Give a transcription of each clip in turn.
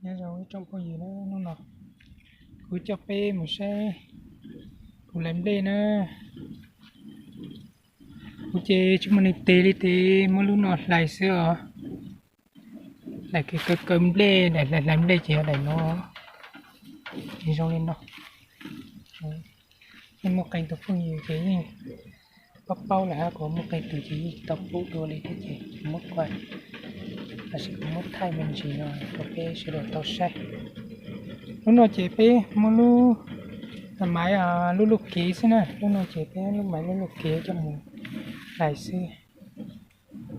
Nyob zoo ib tsoom phooj ywg na, hnub no kuv coj peb mus saib kuv hlais nplej na. Kuv ces tsis muaj neeg tes li ces muab lub no hlais xwb os. Daim kev kaw kaw nplej, daim hlais hlais nplej ces yog daim no, ces zoo li no. Yeej muaj qee tus phooj ywg ces yeej paub paub lawm hab, kuv muaj qee tus ces yeej tsis tau pub dua li thiab ces kuv muab kuaj, tab sis kuv muab thaij me ntsis no rau peb sawv daws tau saib. Lub no ces peb muab lub maiv lub lub kev xwb na, lub no ces peb lub maiv lub lub kev coj mus hlais xwb.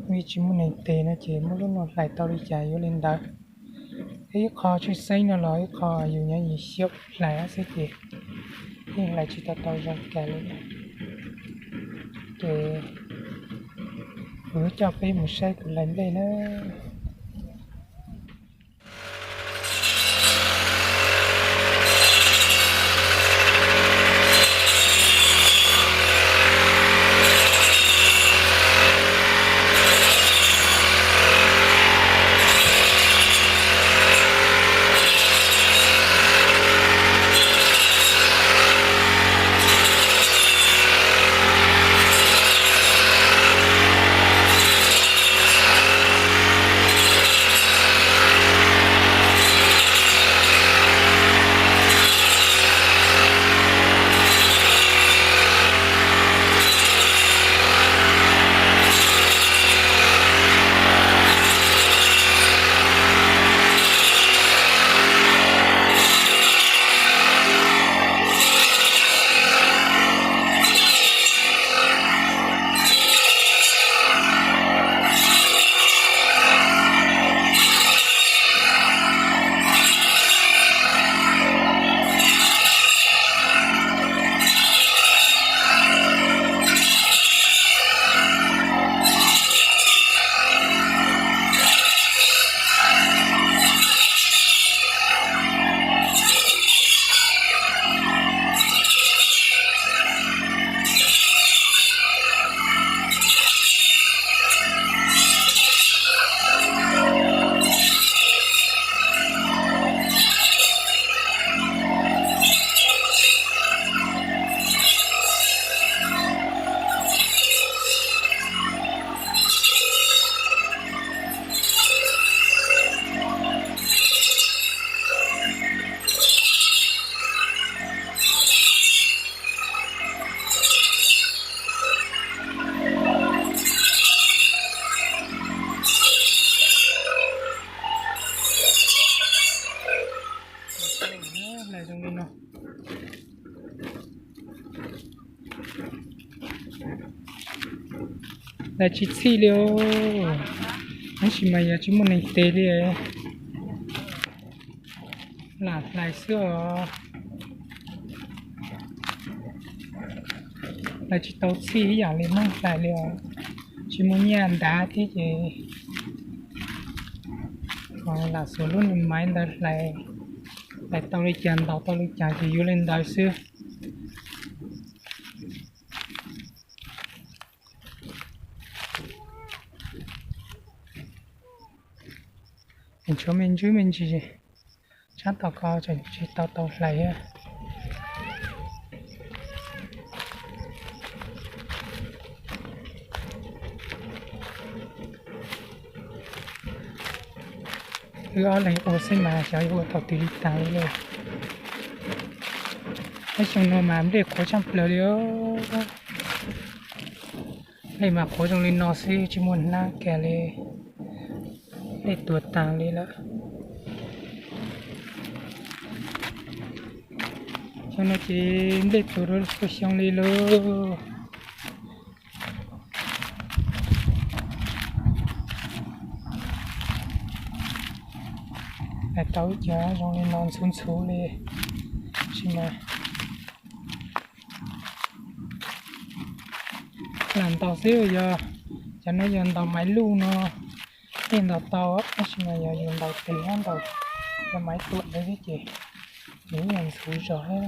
Vim tsis muaj neeg tes no ces muab lub no hlais tau li cas yuav li ntawd. Ib qho tshwj xeeb no los ib qho yus nyob yus xyaum hlais xwb ces yeej hlais tsis tau tau zoo cas li. Ces kuv coj peb mus saib kuv hlais nplej na. Hlais zoo li no. Hlais tsis txhij li os, tab sis mas yog tsis muaj neeg tes li, lam hlais xwb os. Hlais tsis tau txhij ib yam li Hmoob hlais li os, tsis muaj nyiaj ntav thiab ces lam xuas lub maiv ntawd hlais, hlais tau li cas ntaus tau li cas ces yuav li ntawd xwb. Tshuav me ntsis me ntsis, tsab tom ko tseem tsis tau tau hlais thiab. Wb ob leeg ua xwb mas xyov yuav ua tau twg li tas li lawm. Peb xyoo no mas nplej qhuav tshaj plaws li os. Nplej mas qhuav zoo li no xwb tsis muaj hnab kiag li. Nplej tuag tag li lawm. Xyoo no ces nplej tuag rau xyoo li lauj. Hais tau ib co zoo li no ntxhuv ntxhuv li, tab sis mas lam ntaus xwb, yog cov no yog ntaus maiv luj no, yeej ntaus tau, tab sis mas yog yus ntaus tes hab ntaus cov maiv tuam ntawd xwb ces nws yeej ntxhuv zog thiab.